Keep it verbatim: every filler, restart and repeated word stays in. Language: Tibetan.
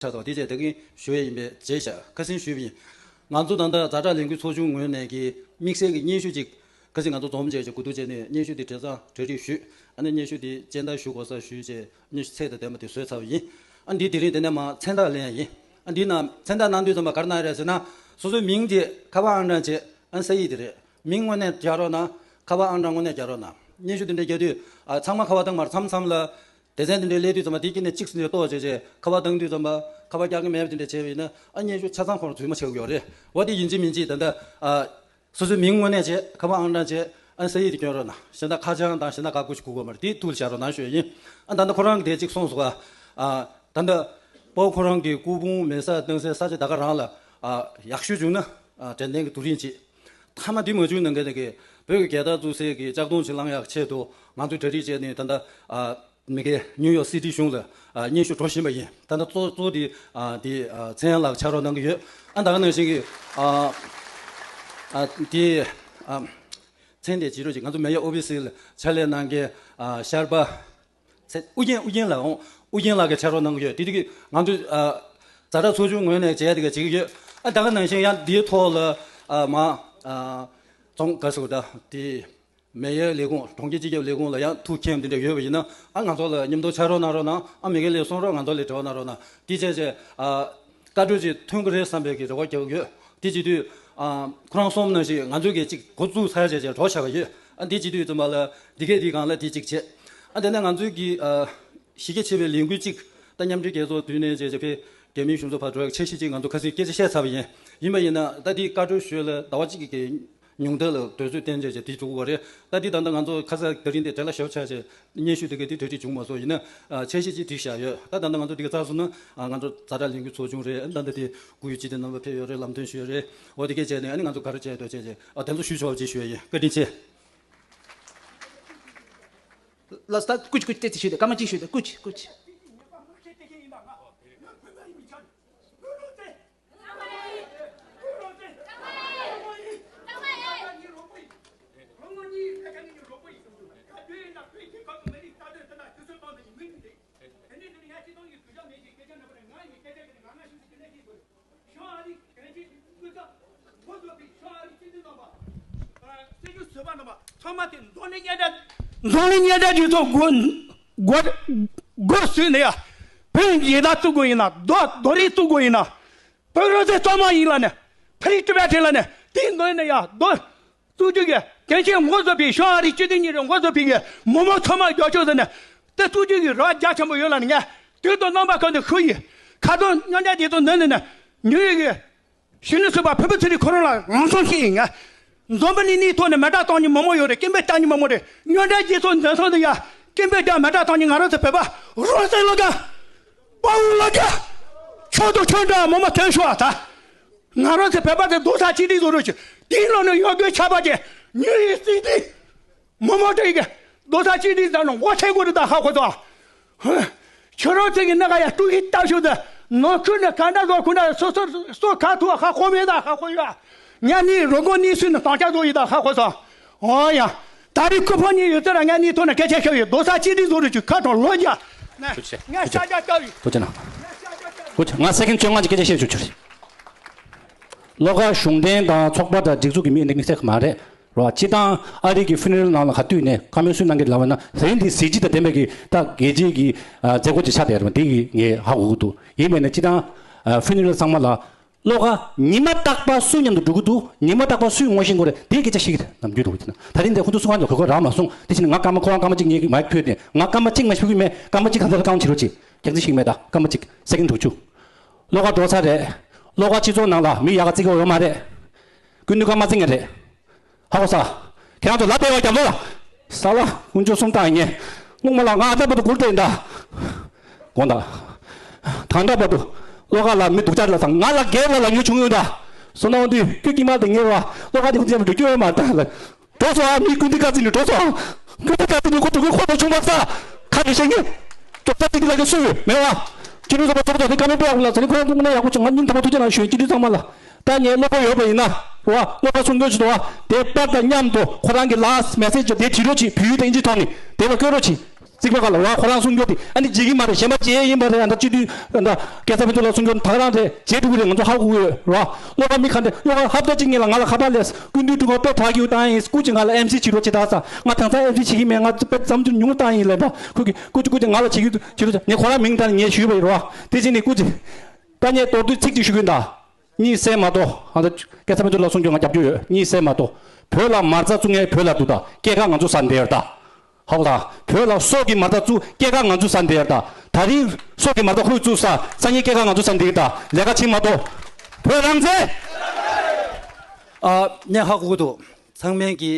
ཆགས་སོང་། དེ་བྱས་ད་གིན་ཞུ་ཡས་ཡིན་པས་བྱས་ཤག་ཁ་སང་ཞུས་པ་ཡིན། ང་ཚོ་ད་ལྟ་ཛ་དྲག་ལས་འགུལ་ཚོགས་ཆུང་ངོས་ནས་ཀྱི་དམིགས་བསལ་གྱི་སྙན་ཞུ་ཅིག་ཁ་སང་ང་ཚོ་འཛོམས་བྱས་ཀྱི་གོ་བསྡུར་བྱས་ནས་སྙན་ཞུ་དེ་བྲིས་ཙང་གྲ་སྒྲིག་ཞུས། ཨ་ནི་སྙན་ཞུ་དེ་སྤྱན་བསྟར་ཞུ་དགོས་ས་ཞུས་བྱས་སྙན་ཞུ་ཚད་དང་ལྡན་པ་དེ་བཟོས་ཚར་བ་ཡིན། ཨ་འདི་དེ་རིང་དེ་ནས་མར་མཚན་རྟགས་ལེན་ཡ་ཡིན། ཨ་འདི་ནང་མཚན་རྟགས་གནང་དུས་ཙམ་པ་ག་རེ་གནང་ཡ་རེད་ཟེར་ན། སོ་སོའི་མིང་བྱས་ཁ་པར་ཨང་གྲངས་བྱས་ཨ་ས་ཡིག་དེ་རེད། མིང་དངོས་གནས་རྒྱག་རོགས་གནང་། ཁ་པར་ཨང་གྲངས་དངོས་གནས་རྒྱག་རོགས་གནང་། སྙན་ཞུ་དེ་འདྲ་རྒྱག་དུས་ཨ་ཚང་མ་ཁ་པར་བཏང་མར་མཚམས་མཚམས་ལ། སྡེ་ཚན་དེ་འདྲའི་སླེབས་དུས་ཙམ་པ་དེ་དཀྱིལ་ནས་གཅིག་ཟིན་ཏེ་གཏོར་བྱས་བྱས་ཁ་པར་བཏང་དུས་ཙམ་པ་ཁ་པར་རྒྱག་གི་མེད་པ་དེ་འདྲ་བྱས་པ་ཡིན་ན་ཨ་སྙན་ཞུ་ཆ་ཚང་ཁོ་རང་རྫུན་མ་ཆགས་ཀྱི་ཡོད་རེད། འོ་དེ་ཡིན་གཅིག་མིན་གཅིག་ད་ལྟ་ཨ་སོ་སོའི་མིང་དངོས་གནས་བྱས་ཁ་པར་ཨང་གྲངས་བྱས་ཨ་ས་ཡིག་དེ་སྐྱོན་རོགས་གནང་། གཞན་དག་ཁ་བྱང་དང་གཞན་དག་ག་དགོས་ཞིག་དགོས་དགོས་མ་རེད། དེ་ཐུགས་ལ་བཞག་རོགས་གནང་ཞུ་ཡ་ཡིན། ཨ་ད་ལྟ་ཁོ་རང་གིས་དེ་གཅིག་གསུངས་སོང་ཨ། ད་ལྟ་དཔའ་བོ་ཁོ་རང་གི་སྐུ་ཕུང་མེ་སྲེག་གཏོང་སའི་ས་ཆ་ད་ག་རང་ལ་ཨ་ཡག་ཤོས་བྱུང་ན་ཨ་དྲན་རྟེན་གྱི་དུས་རིང་ཅིག་མཐའ་མ་འདི་མ་བྱུང་ན་འགའ་དེ་གི་བོད་ཀྱི་རྒྱལ་དར་བཙུགས་སའི་གི་ལྕགས་སྡོང་ཅིག་བསླང་ཡག་ཆེད་དུ་ང་ཚོས་གྲ་སྒྲིག་བྱས་ནས་ད་ལྟ་ཨ་མི་གའི་ནིའུ་ཡོག་སི་ཊི་གཞུང་ལ་ཨ་སྙན་ཞུ་འགྲོ་བཞིན་པ་ཡིན། ད་ལྟ་གཙོ་གཙོ་དེ་ཨ་དེ་ཨ་ཚེ་དབྱངས་ལགས་ཕྱག་རོགས་གནང་གི་ཡོད། ཨ་ད་ག་ནང་བཞིན་གི་ཨ་ཨ་དེ་ཨ་མཚན་དེ་བརྗེད་འགྲོ་ཅིག་ང་ཚོ་མེ་ཡོར་ཨོ་ཕི་སི་ལ་ཕྱག་ལས་གནང་མཁན་ཨ་ཤར་པ། ཚེ་ཨུ་རྒྱན་ཨུ་རྒྱན་ལགས་འོང་། ཨུ་རྒྱན་ལགས་ཀྱིས་ཕྱག་རོགས་གནང་གི་ཡོད། དེ་དུས་ཀྱི་ང་ཚོས་ཨ་ཛ་དྲག་ཚོགས་ཆུང་ངོས་ནས་བྱས་དེ་ག་བྱེད་ཀྱི་ཡོད། ཨ་ད་ག་ནང་བཞིན་ཡང་འདིའི་ཐོག་ལ་ཨ་མ་ཨ་རྫོང་དགའ་ཟུར་དང་དེ་མེ་ཡོར་ལས་ཁུངས་གྲོང་ཁྱེར་སྤྱི་ཁྱབ་ལས་ཁུངས་ལ་ཡང་ཐུགས་མཁྱེན་དེ་འདྲ་ཡོད་པ་ཡིན་ན་ཨ་ང་ཚོ་ལ་མཉམ་དུ་ཕྱག་རོགས་གནང་རོགས་གནང་། ཨ་མི་གའི་ལས་གསུང་རོགས་ང་ཚོ་ལ་འབྲེལ་བ་གནང་རོགས་གནང་། དེ་བྱས་བྱས་ཨ། བཀའ་འཁྲོལ་ཅིག་ཐོན་གྱི་རེད་བསམ་པའི་གི་རེ་བ་རྒྱག་གི་ཡོད། དེ་བྱེད་དུས་ཨ་ཁོ་རང་གསུངས་ནང་བཞིན་ང་ཚོས་གི་ཅིག་འགོ་བཙུགས་ཚར་བྱས་བྱས་གྲོགས་བྱ་བ་ཡོད། ཨ་འདི་བྱེད་དུས་ཙམ་པ་ལ་འདི་གས་འདི་སྒང་ལ་དེ་གཅིག་བྱས། ཨ་དེ་ནས་ང་ཚོས་གི་ཨ་གཞི་རྒྱ་ཆེ་བའི་ལས་འགུལ་གཅིག་ད་མཉམ་འབྲེལ་རྒྱལ་ཚོགས་བསྡུས་ནས་བྱས་བྱས་ཕེ་རྒྱ་མིའི་གཞུང་ཚབ་ཕར་འགྲོ་ཡག་འཆར་གཞི་གཅིག་ང་ཚོ་ཁ་སང་སྐད་ཆ་བཤད་ཚར་བ་ཡིན། ཡིན་པ་ཡིན་ན་ད་དེ་བཀའ་འཁྲོལ་ཞུས་ལ་ཟླ་བ་གཅིག་གི་ཉུང་མཐའ་ལ་དུས་ཚོད་བསྟན་བྱས་བྱས་དེ་འགྲོ་གི་ཡོད་རེད། ད་དེ་ད་ལྟ་ང་ཚོ་ཁ་སང་དེ་རིང་དེ་གྲལ་ལ་ཞབས་ཆགས་བྱས། སྙན་ཞུ་དེ་ག་དེ་གྲ་སྒྲིག་བྱུང་མ་སོང་། ཡིན་ན་ཨ་འཆར་གཞི་ཅིག་སྒྲིག་བཞག་ཡོད། ད་ད་ལྟ་ང་ཚོ་དེ་ག་བཙལ་སོང་ན་ཨ་ང་ཚོ་ཛ་དྲག་ལས་འགུལ་ཚོགས་ཆུང་རེད། ཨ་ད་ལྟ་དེ་སྐུ་ཡི་སྤྱི་འཐུས་རྣམ་པ་ཕེབས་ཡོད་རེད། ལམ་སྟོན་ཞུས་ཡོད་རེད། འོ་དེ་གས་བྱས་ནས་ཨ་ནི་ང་ཚོ་ག་རེ་བྱས་འདུག་བྱས་བྱས་ཨ་དེ་ཚོ་ཞུ་ཆོག་ཅེས་ཞུ་ཡ་ཡིན། བཀའ་དྲིན་ཆེ། ལ་ས་ཀུ་ཅི་ཀུ་ཅི་ཏེ་ཅི་ཞུས་ཏེ་སྐར་མ་གཅིག་ཞུས་ཏེ་ཀུ་ཅི་ཀུ་ཅི། ཚང་མ་དེ་འཛམ་གླིང་སྙན་གྲགས་འཛམ་གླིང་སྙན་གྲགས་ཀྱི་ཐོག་སྒོ་སྒོ་སྒོ་ཟུས་ནས་ཡ་བོད་ཡིག་ཡི་དྭགས་བཙུགས་དགོས་ཡིན་ན་རྡོ་རྡོ་རིང་བཙུགས་དགོས་ཡིན་ན། བོད་རང་བཙན་གཙང་མ་ཡིན་ལ་ནས། ཕ་རི་ཀྲི་བ་ཁྲི་ལ་ནས་དེའི་ནང་ནས་ཡ་རྡོ་བཙུགས་རྒྱུ་གི་གལ་ཆེན་ངོ་བཟོ་བའི་ཤོག་ཨ་རི་སྤྱི་འཐུས་གཉིས་རེ་ངོ་བཟོ་བའི་གི་མི་མང་ཚང་མ་རྒྱབ་སྐྱོར་ཟེར་ནས་དེ་བཙུགས་རྒྱུ་གི་རེ་བ་རྒྱ་ཆེན་པོ་ཡོད་ལ་ནས། ངས་དུས་དང་རྣམ་པ་ཀུན་ཏུ་ཞུ་ཡི། ཁ་སང་མཉམ་འབྲེལ་རྒྱལ་ཚོགས་ནང་ནས་ནས་ཉུ་ཡོག་གི་གཞོན་ནུ་ཚོགས་པ་ཕུར་བུ་ཚེ་རིང་ཁོ་རང་ལ་རང་སྲོག་ཤི་ཡིན། ང་འཛམ་བུ་གླིང་གནས་ཐོག་ནས་མེ་སྲེག་གཏོང་མཁན་མི་མང་ཡོད་རེད། སྐད་འབོད་བཏང་མཁན་མི་མང་རེད། མཉམ་འབྲེལ་རྒྱལ་ཚོགས་འཛིན་ཚང་དུ་ཡ་སྐད་འབོད་རྒྱག་མེ་སྲེག་གཏོང་མཁན་ང་རང་ཚོ་བོད་པ་རང་བཙན་བློ་དགའ། དཔའ་བོ་བློ་དགའ། ཁྱོད་དང་ཁྱོད་འདྲ་མི་མང་ཐོན་ཤོག་ཨ་ད། ང་རང་ཚོ་བོད་པ་དེ་རྡོག་རྩ་གཅིག་སྒྲིལ་བཟོ་རོགས་བྱོས། དེའི་ནང་ནས་ཡོད་དགོས་ཆགས་པ་ཅན་ཉུང་ཡིན་སྲིད་དེ། མི་མང་སྤྲོ་ཡི་གེ་རྡོག་རྩ་གཅིག་སྒྲིལ་ཟེར་ནས་འོ་ཐེ་གོ་རི་དང་ཧ་གོ་ཚོ། ཁྱོད་རང་ཚོ་གི་སྣ་ཁ་ཡ་ཀྲུ་གི་ལྟ་ཤོག་ཟེར། ནང་ཁུལ་ནས་ག་འདྲ་བཟོ་ཁུ་འདྲ་སོ་སོ་སོ་ག་ཐུག་ཧ་གོ་མེད་ད་ཧ་གོ་ཡོད། ཉ་ནི་རོ་གོ་ནི་སུ་ནི་དང་ཆ་བཟོ་ཡི་ད་ཧ་གོ་སོང་། འོ་ཡ། ད་རེས་ཁུ་ཕོ་གཉིས་ཡོད་ཚད་ལ་ང་གཉིས་ཐོག་ནས་སྐད་ཆ་བཤད་ཡོད། རྡོག་རྩ་གཅིག་སྒྲིལ་བཟོ་རོགས་བྱོས། ཁ་དང་ལོ་རྒྱ། ཐུགས་རྗེ་ཆེ། ང་ཤ་རྒྱག་སྐྱབས་ཡིན། ཐུགས་རྗེ་གནང་། ཐུགས་རྗེ་ཆེ། ང་སེ་ཀེན་བཅོ་ལྔ་ཅིག་སྐད་ཆ་བཤད་ཆོག་ཆོག་རེད། བློ་དགའ་གཞུང་འབྲེལ་དང་ཚོགས་པ་དང་སྒྲིག་འཛུགས་ཀྱི་མི་འདི་དམིགས་བསལ་ག་མ་རེད་རོ། སྤྱི་བཏང་ཨ་རི་གི་ཕུ་ནེ་རལ་ནང་ལ་ག་དུས་ནས་བཀའ་མོལ་སུས་གནང་གི་ལབ་པ་ན་ད་རིང་འདི་གཟི་བརྗིད་དང་ལྡན་པའི་གི་ད་རྒྱལ་སྤྱིའི་གི་མཛད་སྒོ་ཅིག་ཆགས་བསྡད་རེད་པ། འདི་གི་ངས་ཧ་གོ་གི་འདུག་ཡིན་མིན་ན་སྤྱི་བཏང་ཕུ་ནེ་རལ་ཚང་མ་ལ། བློ་དགའ་ཉི་མ་རྟག་པར་སུ་མཉམ་དུ་འགྲོ་གི་འདུག་ཉི་མ་རྟག་པར་སུས་ངོ་ཤེས་དགོས་རེད། དེའི་སྐད་ཆ་བཤད་ཀྱི་རེད། ནམ་རྒྱུན་འདུག་ཅེ་ན། ད་རིང་འདིར་ཁོང་ཚོ་སུ་གང་ཡང་གོ་སྐབས་རག་མ་སོང་། དེ་བཞིན་ང་སྐར་མ་ཁོ་རང་སྐར་མ་གཅིག་ངའི་མའིག་ཕུད་དེ་ང་སྐར་མ་གཅིག་མ་ཞུ་གི་མེད། སྐར་མ་གཅིག་གང་ཚར་རྐང་བྱེད་རོགས་གྱིས། རྒྱག་རྩིས་ཤིག་མེད། ད་སྐར་མ་གཅིག་སེ་ཀེན་དྲུག་ཅུ། བློ་དགའ་འགྲོ་ཚར་རེད། བློ་དགའ་སྤྱི་ཚོགས་ནང་ལ་མི་ཡག་ག་བརྩི་གི་ཡོད་མ་རེད། སྐུ་མདུན་སྐར་མ་བརྩི་མཁན་རེད། ཧ་གོ་ས། ཁྱེད་རང་ཚོ་ལབ་བདེ་བ་རྒྱབ་ལོ་ལ། ས་ལ་དཀོན་མཆོག་གསུམ་བཏང་ཡིན། སྔོན་མ་ལ་ང་ཨ་ད་བར་དུ་སྒུར་བསྡད་ཡིན་ད། དགོངས་དག་དང་ད་བར་དུ་བློ་དགའ་ལ་མི་སྡུག་ཅག་ལ་དང་ང་ལ་རྒྱལ་ལ་ལ་ཉོ་བྱུང་ཡོད་ད། སོ་ན་འོང་དུས་ཁྱོད་ཀྱིས་མ་དེ་ངེས་བ་བློ་དགའ་དེ་ཁོ་ཚོ་ཡང་འགྲོ་རྒྱུ་ཡོད་མ་རེད་ད་ལ། འགྲོ་སོང་ཨ། མི་ཀུན་དེ་བཀའ་བརྩིས་ནས་འགྲོ་སོང་ཨ། ཀུན་དེ་བཀའ་བརྩིས་ནས་ཁོ་འགྲོ་གི་ཁོ་ལ་བྱུང་བ་ས། ཁ་ནས་བཤད་ངེས། ཅོག་ཙག་ཅིག་ལ་གི་སུ་ཡོད་མེད་བ། ཅི་ནུས་ཚོགས་པ་ཚོགས་པ་ཚོ་དེ་བཀའ་མོལ་སྤེལ་ཡག་པོ་ལ་ཟེར་ནས་ཁོ་རང་ཚོ་དངོས་གནས་ཡག་པོ་བྱུང་། ང་སྙིང་ཐག་པ་ཐུགས་རྗེ་གནང་ཞུ་ཡིན། སྤྱི་འཐུས་ཚང་མ་ལ། ད་ངས་བློ་ཁོག་ཡོད་པ་ཡིན་ན། བ། བློ་ཁོག་གསུང་དགོས་ཞུ་འདུག་བ། དེ་པར་དང་མཉམ་དུ་ཁོ་རང་གི་ལཱསི་མེ་སེ་ཇི་དེ་བྲིས་རོགས་གྱིས། བོད་ཡིག་དང་ཨིན་ཇིའི་ཐོག་ནས་དེ་ལ་བཀོད་རོགས་གྱིས། རྩིག་པ་ག་ལ་ར་ཁོ་རང་གསུང་རྒྱུ་དེ་ཨ་ནི་བརྗེད་ཀྱི་མ་རེད། གཞན་པ་བརྗེད་ཡིན་པ་རེད། ཨ་ད་སྤྱི་འཐུས་ཨ་ད་སྐལ་བཟང་ཕུན་ཚོགས་ལགས་གསུང་རྒྱུ་ད་ག་རང་རེད། བརྗེད་འགྲོ་གི་རེད། ང་ཚོ་ཧ་གོ་གི་ཡོད་ར། བློ་ཁ་མི་ཁ་འདྲེ་བློ་ཁ་ཧབ་ད་གཅིག་ཉིད་ལ་ང་ལ་ཁ་པར་སླེབས། སྐུ་མདུན་དྲུང་པ་དཔེ་དྲག་གི་ཡོད་བཏང་ཡིན། སྐུ་མཁྱེན་ང་ལ་ཨེམ་སི་བྱེད་རོགས་བྱེད་ད་ས། ང་དེང་སང་ཨེམ་སི་བྱེད་ཀྱི་མེད། ང་དཔེ་བརྩམས་ཆོས་ཉུང་བཏང་ཡིན་ལབ་པ། ཁོ་གི་སྐུ་མཁྱེན་སྐུ་མཁྱེན་ང་ལ་བྱེད་ཀྱི་བྱེད་རོགས་བྱེད། ངས་ཁོ་རང་མིང་དང་ངས་ཞུས་པ་ཡིན་ར། དེ་བཞིན་ནི་སྐུ་མཁྱེན་ད་ངས་མདོར་བསྡུས་ཚིག་གཅིག་ཞུ་གི་ཡིན་ད། གཉིད་སད་མ་གཏོགས། ཨ་ད་སྐལ་བཟང་ཕུན་ཚོགས་ལགས་གསུང་རྒྱུ་ང་རྒྱབ་སྐྱོར་ཡོད། གཉིད་སད་མ་གཏོགས། བོད་ལ་མ་རྩ་བཙུགས་མཁན་བོད་ལ་འདུག་ད། སྐྱེས་སྐར་ང་ཚོ་ཟ་འདིར་ད། ཧ་གོ་ད། བོད་ལ་སྲོག་གི་མ་རྩ་བཙུགས། སྐྱེས་སྐར་ང་ཚོ་ཟ་འདིར་ད། ད་རིང་སྲོག་གི་མ་རྩ་ཁོས་བཙུགས་ས། སང་ཉིན་སྐྱེས་སྐར་ང་ཚོ་ཟ་འདིར་ད། ལས་ཀ་བྱེད་མ་གཏོགས། བོད་རང་བཙན། ཨ། ངས་ཧ་གོ་གི་འདུག་ཚང་མས་ཀྱི།